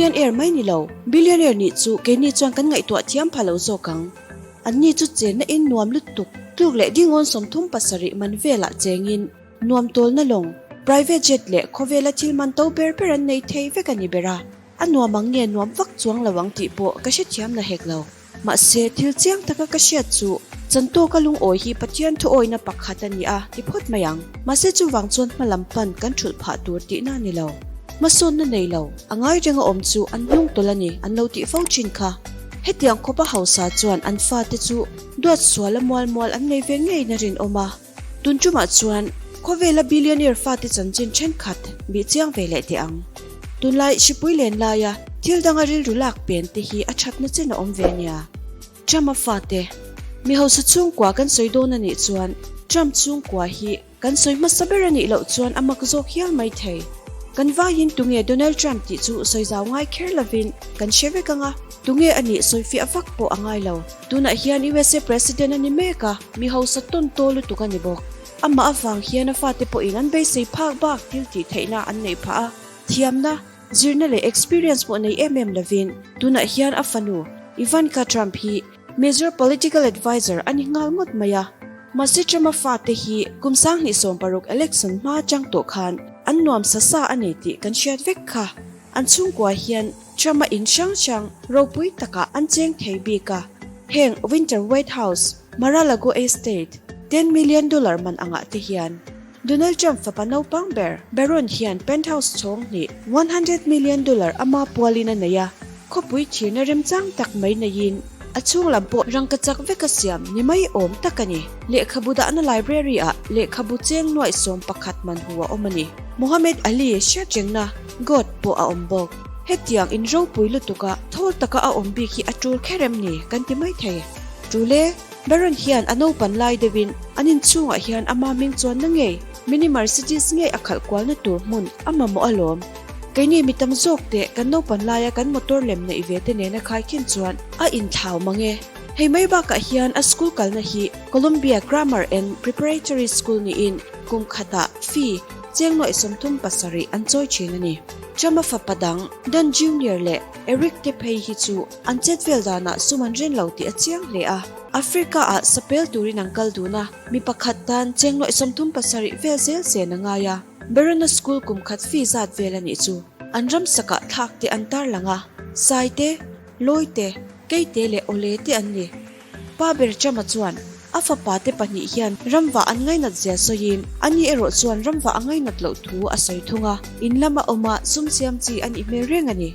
Millionaire mai ni lo, billionaire nih chu keini chuan kan ngaihtuah thiam pha lo zawk ang. Anni chu chenna in nuam lutuk tluk leh dingawn 37 man velah chengin nuam tawlna lawng, private jet leh khawvela thil man to ber ber an nei thei vek a ni ber a. A nuam ang nge nuam vak chuang lo ang tih pawh ka hrethiam la hek lo. Mahse, thil chiang taka ka hriat chu chantawka lungawi hi Pathian thuawina pakhat a ni a ti phawt mai ang. Mahse chuvang chuan hma lam pan kan thulh phah tur tihna a ni lo. Hmasawnna nei lo, a ngai renga awm chu an hnung tawlh a ni an lo tih fo thin kha. Hetiang khawpa hausa chuan an fate chu duat suala mual mual an nei ve ngeiin a rinawm a. Tun tumah chuan khawvela billionaire fate chanchin thenkhat bih chiang ve leh teh ang. Tunlai hripui len laia thil danga rilru lak pen te hi a thatna chen a awm ve nia. Trump-a fate, Mi hausa chhungkua kan sawi dawn a nih chuan Trump chhungkua hi kan sawi hmasa ber a nih loh chuan a mak zawk hial mai thei. Kan vaiin tunge Donald Trump tih chu sawi zau ngai kher lovin kan hre vek ang a, tunge a nih sawi fiah vak pawh a ngai lo. Tunah hian usa President a ni mek a, mi hausa tawn taw lutuk a ni bawk. Amah avang hian a fate pawhin an beisei phak bak thil tih theihna an neih phah a, thiamna, zirna leh experience pawh nei em em lovin tunah hian a fanu Ivanka Trump hi major political adviser a ni nghal ngawt mai a. Mahse Trump-a fate hi kum 2016 election hma atang tawh khan an nuam sa sa a ni tih kan hriat vek kha. An chhungkua hian Trump-a in hrang hrang ropui takah an cheng thei bik a, heng Winter White House, Mar-a-Lago Estate, $10 million man angah te hian Donald Trump fapa naupang ber Barron hian penthouse chhawng hnih $100 million ama pualin a nei a, khawpui thirna remchang tak mai neiin a chhung lam pawh rangka chak veka siam ni mai awm tak a ni. Lehkhabu dahna library-ah lehkhabu cheng nuaih 11 man hu a awm a ni. Muhammad Ali hriatrengna God pawh a awm bawk. Hetiang in ropui lutuka thawl taka a awm bik hi a tul kher em ni kan ti mai thei. Tul e, Baron hian a naupan lai deuhin an inchhungah hian ama hming chuanna ngei Mini Mercedes ngei a khalh kualna tur hmun a mamawh alawm. Keini mi tam zawk teh kan naupan laia kan motor lem neih ve te nena khaikhin chuan a inthlau mang e. Hei mai bakah hian a school kalna hi Columbia Grammar and Preparatory School niin kum khatah fee cheng nuaih 37 an chawi thin a ni. Trump-a fapa dang Don Junior leh Eric te phei hi chu an chet vel danah sum an ren lo tih a chiang hle a. Africa-ah sapel turin an kal dun a, mi pakhat tan cheng nuaih 37 vel zel chen a ngai a. Barona School kum khat fee zat vel a nih chu. An ram sakah thlak te an tarlang a, Sai te, Lawi te, Keite leh Awle te an ni. Pa ber Trump-a chuan a fapa te pahnih hian ramvah an ngainat zia sawiin ani erawh chuan ramvah a ngainat loh thu a sawi thung a, in lama awma sum siam chi a nih hmel reng a ni.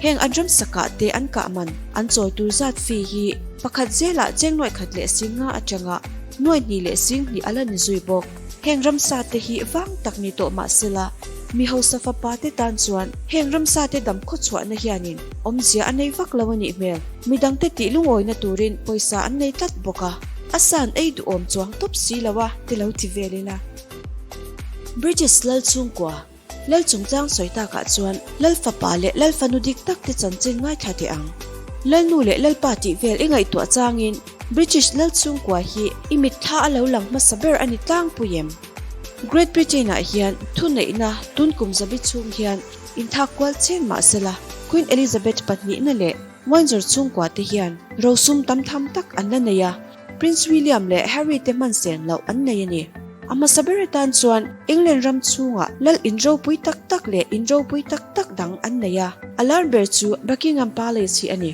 Heng an ram sakah te an kah man an chawi tur zat fee hi pakhat zelah cheng nuaih khat leh singa atanga nuaih hnih leh sing hnih a la ni zui bawk. Heng ramsa te hi vang tak ni tawh mah sela, mi hausa fapa te tan chuan heng ramsa te dam khawchhuahna hianin awmzia a nei vak lo a nih hmel. Midang te tih lungawina turin pawisa an nei tlat bawk a, a san ei duhawm chuang tawp si lo a ti lo ti vel ila. British lal chhungkua, lal chungchang sawi takah chuan lal fapa leh lal fanu dik tak te chanchin ngaithla teh ang. Lalnu leh lalpa tih vel i ngaihtuah changin British lal chhungkua hi i mitthla a lo lang hmasa ber a ni tlangpui em? Great Britain ah hian thuneihna tun kum zabi chhung hian inthak kual chen mah sela Queen Elizabeth pahnihna leh Windsor chhungkua te hian rosum tam tham tak an la nei a, Prince William leh Harry te hman sen loh an nei a ni. A hmasa ber atan chuan England ram chhungah lal in ropui tak tak leh in ropui tak tak dang an nei a, a lar ber chu Buckingham Palace hi a ni.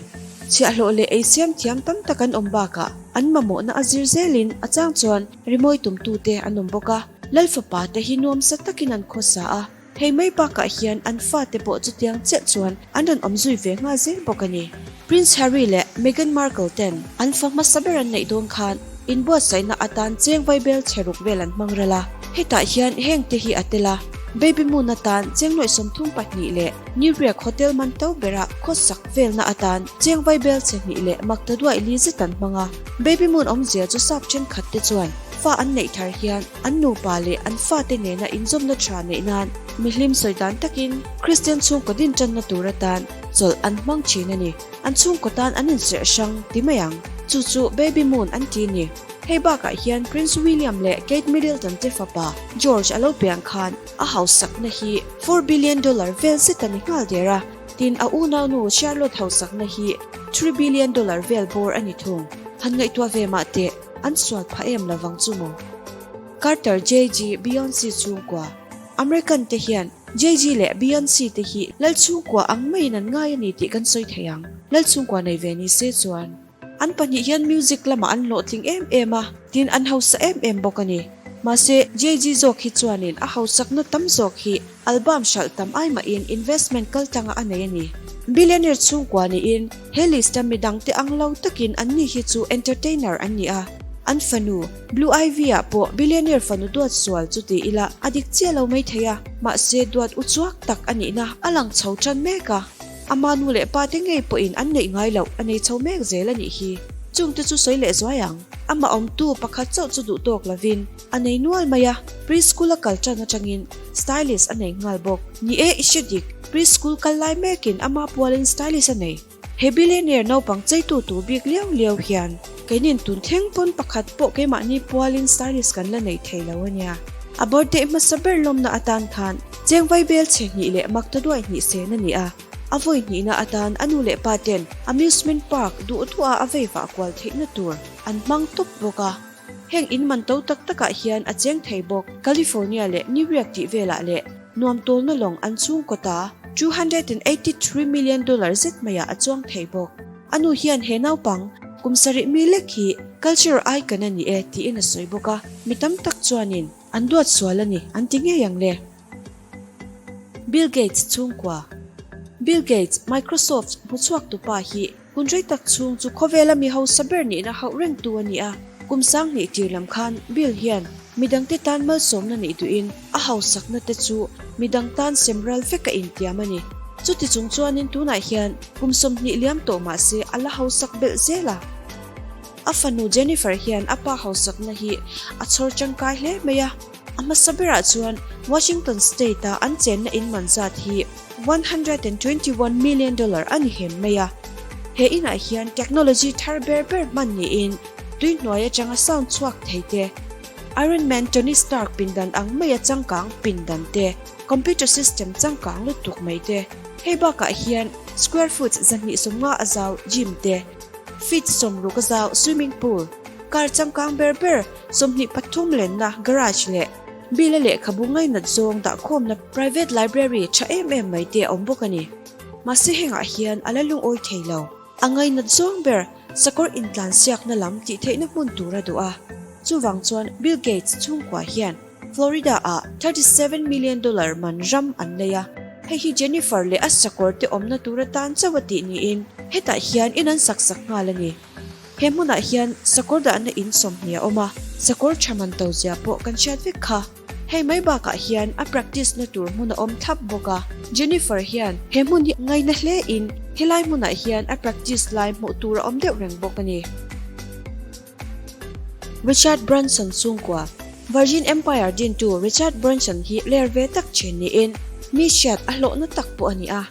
Chhiahhlawh leh ei siam thiam tam tak an awm bakah an mamawhna a zir zelin a chang chuan rimawi tumtute an awm bawk a, lal fapa te hi nuamsa takin an khawsa a, hei mai bakah hian an fate pawh chutiang chiah chuan an rawn awm zui ve nghal zel bawk a ni. Prince Harry leh Meghan Markle ten an fa hmasa ber an neih dawn khan inbuatsaihna atan cheng vaibel chhe ruk vel an hmang ral a, hetah hian heng te hi a tel a, baby moon atan cheng nuaih 32 leh New York hotel man to berah khawsak velna atan cheng vaibel chhe hnih leh makta duaih li zet an hmang a, baby moon awmzia chu sap thenkhat te chuan fa an neih thar hian an nupa leh an fate nena inzawmna tha neih nan mihlim sawi dan takin Kristian chhungkaw din tanna tur atan chawlh an hmang thin a ni. An chhungkaw tan an inserh hrang ti mai ang. Chu chu baby moon an ti ni. Hei bakah hian Prince William leh Kate Middleton te fapa George a lo piang khan a hausakna hi $4 billion vel zet a ni nghal der a. Tin, a unaunu Charlotte hausakna hi $3 billion vel bawr a ni thung. Han ngaihtuah ve mah teh, an sual phah em lovang chu maw? Carter, Jay-Z, Beyonce chhungkua. American te hian Jay-Z leh Beyonce te hi lal chhungkua ang maiin an ngai a ni tih kan sawi thei ang. Lal chhungkua nei ve ni se chuan. An pahnih hian music lamah an hlawhtling em em a, tin an hausa em em bawk a ni. Mahse, Jay-Z zawk hi chuanin a hausakna tam zawk hi album hralh tam ai mahin investment kaltlanga a nei a ni. Billionaire chhungkua niin he list-a midangte ang lo takin anni hi chu entertainer an ni a. An fanu, Blue Ivy-ah pawh billionaire fanu duat sual chu ti ila a dik chiah lo mai thei a, mahse duat uchuak tak a nihna a lang chho tan mek a. Ama nu leh pa te ngei pawhin an neih ngai loh a nei chho mek zel a nih hi. Chungte chu sawi leh zuai ang. Amah awmtu pakhat chauh chu duh tawk lovin a nei nual mai a, preschool a kal tan atangin stylist a nei nghal bawk. Ni e, i hre dik, preschool kal lai mekin ama pualin stylist a nei. He billionaire naupang cheitu tur bik liau liau hian keinin tun thleng pawn pakhat pawh keimahni pualin stylist kan la nei thei lo a nia. A birthday hmasa ber lawmna atan khan cheng vaibel chhe hnih leh makta duai hnih sen a ni a. A vawi hnihna atan a nu leh pa ten amusement park duh duha a vei vah kual theihna tur an hmang tawp bawk a. Heng in man to tak takah hian a cheng thei bawk. California leh New York tih velah leh nuam tawlna lawng an chhungkaw ta $283 million zet maiah a chuang thei bawk. A nu hian he naupang kum sarih mi lek hi culture icon a ni e tiin a sawi bawk a, mi tam tak chuanin an duat sual a ni an ti ngei ang le. Bill Gates chhungkua Bill Gates, Microsoft hmuchhuak tupa hi Hun rei tak chhung chu khawvela mi hausa ber nihna hauh rengtu a ni a. Kum sanghnih tir lam khan Bill hian midangte tan malsawmna neih duhin a hausakna te chu midang tan sem ral vek a intiam a ni. Chuti chung chuanin tunah hian kum 20 liam tawh mah se a la hausak belh zel a. A fanu Jennifer hian a pa hausakna hi a chhawr tangkai hle mai a. A hmasa berah chuan Washington State-a an chenna in man zat hi $121 million a ni hem mai a. He inah hian technology thar ber ber hman niin tui hnuai atanga sound chhuak thei te, Iron Man Tony Stark pindan ang maia changkang pindan te, computer system changkang lutuk mai te, hei bakah hian square foot 250 a zau gym te, feet 60 a zau swimming pool, car changkang ber ber 23 lenna garage leh Bill-a lehkhabu ngainat zawng dahkhawmna private library tha em em mai te a awm bawk a ni. Mahse hengah hian a la lungawi thei lo. A ngainat zawng ber sakawr intlansiakna lam tih theihna hmun tur a duh a. Chuvang chuan Bill Gates chhungkua hian Florida-ah $37 million man ram an lei a. Hei hi Jennifer leh a sakawr te awmna tur atan chauh a tih niin hetah hian in an sak sak nghal a ni. He hmunah hian sakawr dahna in 20 a awm a, sakawr tha man to zia pawh kan hriat vek kha. Hei mai bakah hian a practice na tur hmun a awm thlap bawk a. Jennifer hian he hmun hi ngaina hle in helai hmunah hian a practice lai hmuh tur a awm deuh reng bawk a ni. Richard Branson chhungkua, Virgin Empire dintu Richard Branson hi ler ve tak thin niin mi hriat a hlawhna tak pawh a ni a.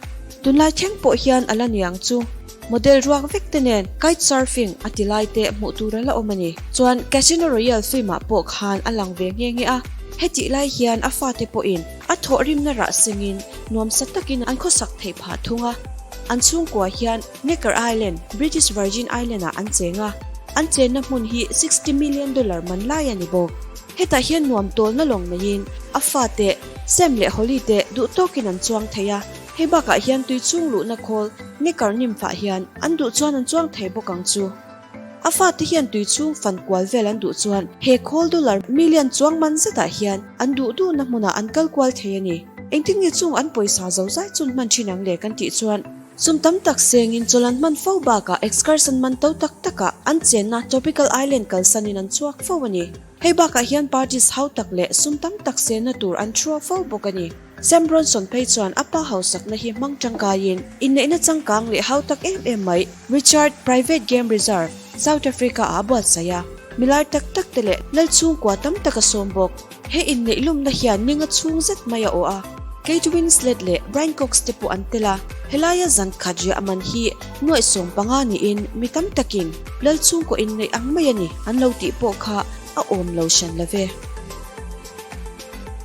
Tunlai thleng pawh hian a la niang chu. Model ruak vek te nen kite surfing a ti lai te hmuh tur a la awm a ni. Chuan Casino Royale film ah pawh khan a lang ve nghe nghe a, hetih lai hian a fate pawhin a thawhrimna rah sengin nuamsa takin an khawsak theih phah thung a. An chhungkua hian Necker Island, British Virgin Island ah an cheng a, an chenna hmun hi $60 million man lai a ni bawk. Hetah hian nuam tawlna lawng neiin a fate Sam leh Holly te duh tawkin an chuang thei a. Hei bakah hian tui chhung luhna khawl Neckar nimfah hian an duh chuan an chuang thei bawk ang chu. A fate hian tui chhung fan kual vel an duh chuan he khawl dollar million chuang man zetah hian an duh duhna hmunah an kal kual thei a ni. Engtin nge chung an pawisa zo zai chun hman thin ang le kan tih chuan sum tam tak sengin chawl an hman fo bakah excursion man to tak takah an chenna tropical island kalsanin an chhuak fo a ni. Hei bakah hian parties hau tak leh sum tam tak senna tur an thua fo bawk a ni. Sam Bronson phei chuan a pa hausakna hi hmang tangkaiin inneihna changkang leh hau tak em em mai Richard Private Game Reserve, South Africa-ah a buatsaih a. Milar tak tak te leh lal chhungkua tam tak a sawm bawk. He inneih lumna hian ninga chhung zet mai a awh a. Kate Winslet leh Brian Cox te pawh an tel a. Helaia zan khat riah man hi nuaih 15 niin mi tam takin lal chhungkaw inneih ang mai a ni an lo tih pawh kha a awm lo hran lo ve.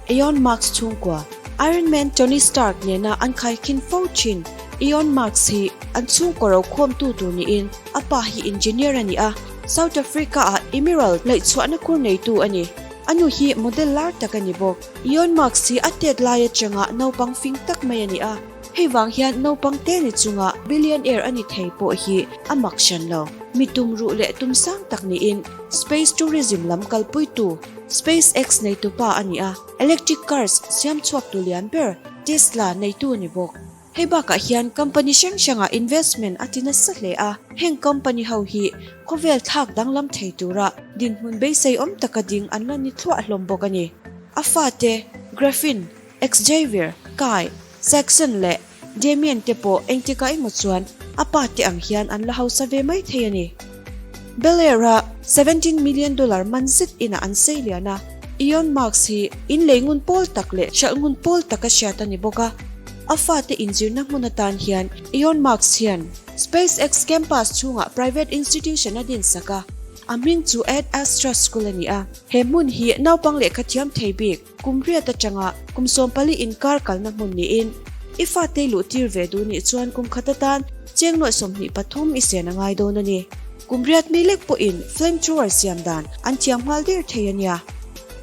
Elon Musk chhungkua, Iron Man Tony Stark nena an khaikhin fo thin. Eon Musk hi an chhungkaw rokhawmtu tur niin a pa hi engineer a ni a, South Africa-ah emerald laihchhuahna khur neitu a ni. A nu hi model lar tak a ni bawk. Eon Musk hi a tet lai atanga naupang fing tak mai a ni a, hei vang hian naupang te ni chunga billionaire a ni thei pawh hi a mak hran lo. Mi tum ruh leh tum sang tak niin space tourism lam kalpuitu SpaceX neitupa a ni a, electric cars siam chhuaktu lian ber Tesla neitu a ni bawk. Hei bakah hian company hrang hrangah investment a ti nasa hle a, heng company ho hi khawvel thlak danglam thei tura dinhmun beisei awm taka ding an la ni thluah hlawm bawk a ni. A fate Griffin, Xavier, Kai, Saxon leh Damien te pawh engtikah emaw chuan a pa te ang hian an la hausa ve mai thei a ni. Bel Air-a 17 million dollar man zet inah an sei lian a, Elon Musk hi in lei ngun pawl tak leh hralh ngun pawl taka hriat a ni bawk a. A fate inzirna hmun atan hian Elon Musk hian SpaceX campus chhungah private institution a dinsak a, a hming chu Ad Astra School a ni a. He hmun hi naupang lehkha thiam thei bik kum riat atanga kum 14 inkar kalna hmun niin i fate luh tir ve duh nih chuan kum khat atan cheng nuaih 23 i sen a ngai dawn a ni. Kum riat mi lek pawhin flame thrower siam dan an thiam nghal der thei a nia.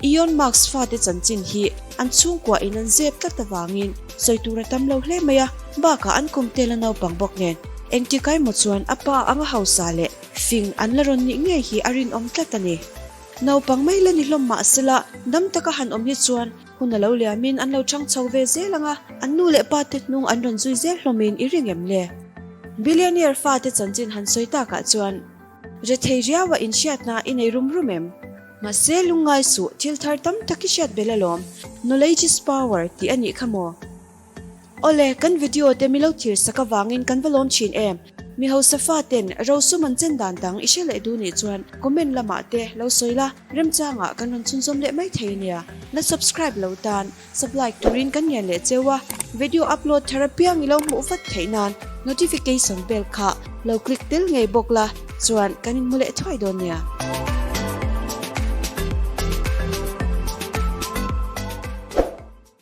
Elon Musk fate chanchin hi an chhungkua in an zep tlat avangin sawi tur a tam lo hle mai a, bakah an kum tel a naupang bawk nen engtikai maw chuan a pa anga hausa leh fing an la rawn nih ngei hi a rinawm tlat a ni. Naupang mai la ni hlawm mah sela dam taka han awm hi chuan hun a lo liamin an lo chang chho ve zel ang a, an nu leh pa te hnung an rawn zui zel hlawmin i ring em le? Billionaire fate chanchin han sawi takah chuan rethei riaua inhriatna i nei rum rum em? Mahse lungngai suh thil thar tam tak i hriat belh alawm, knowledge is power tih a nih kha maw? Awle, kan video te milo thir sak avangin kan va lawm thin em? Mi hausa fa ten rosum an chen dan dang i hre leh duh nih chuan comment lamah te lo sawi la, remchangah kan rawn chhunzawm leh mai thei ania. La subscribe lo tan sub like turin kan ngen leh cheu a, video upload thar apiang i lo hmuh vat theih nan notification bell kha lo click tel ngei bawk la, chuan kan inhmu leh thuai dawn nia.